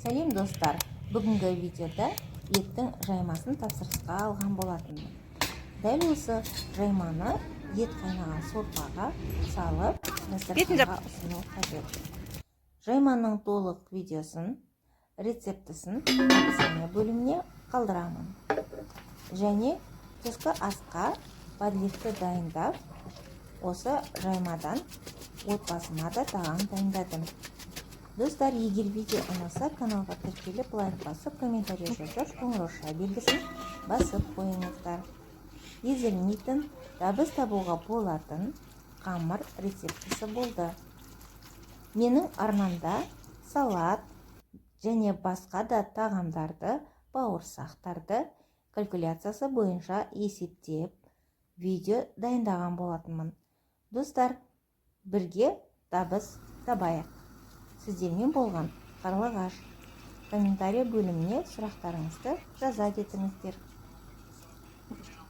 Сәлем, достар! Бүгінгі видеода еттің жаймасын тапсырысқа алған болатынмын. Дәл осы жайманы ет қайнаған сорпаға салып, дастарханға ұсыну қажет. Жайманың толық видеосын, рецептісін описание бөліміне қалдырамын. Және түскі асқа подливті дайындап, осы жаймадан отбасыма да тағам дайындадым. Достар, егер видео ұнаса, каналға тіркеліп, лайк басып, комментарий жазып, қоңырауша белгісін басып қойыңыздар. Езілмейтін, табыс табуға болатын қамыр рецептісі болды. Менің арнамда салат және басқа да тағамдарды, бауырсақтарды калькуляциясы бойынша есептеп, видео дайындаған болатынмын. Достар, бірге табыс табайық! Сіздермен болған Қарлығаш. Комментарий бөліміне сұрақтарыңызды жаза кетіңіздер.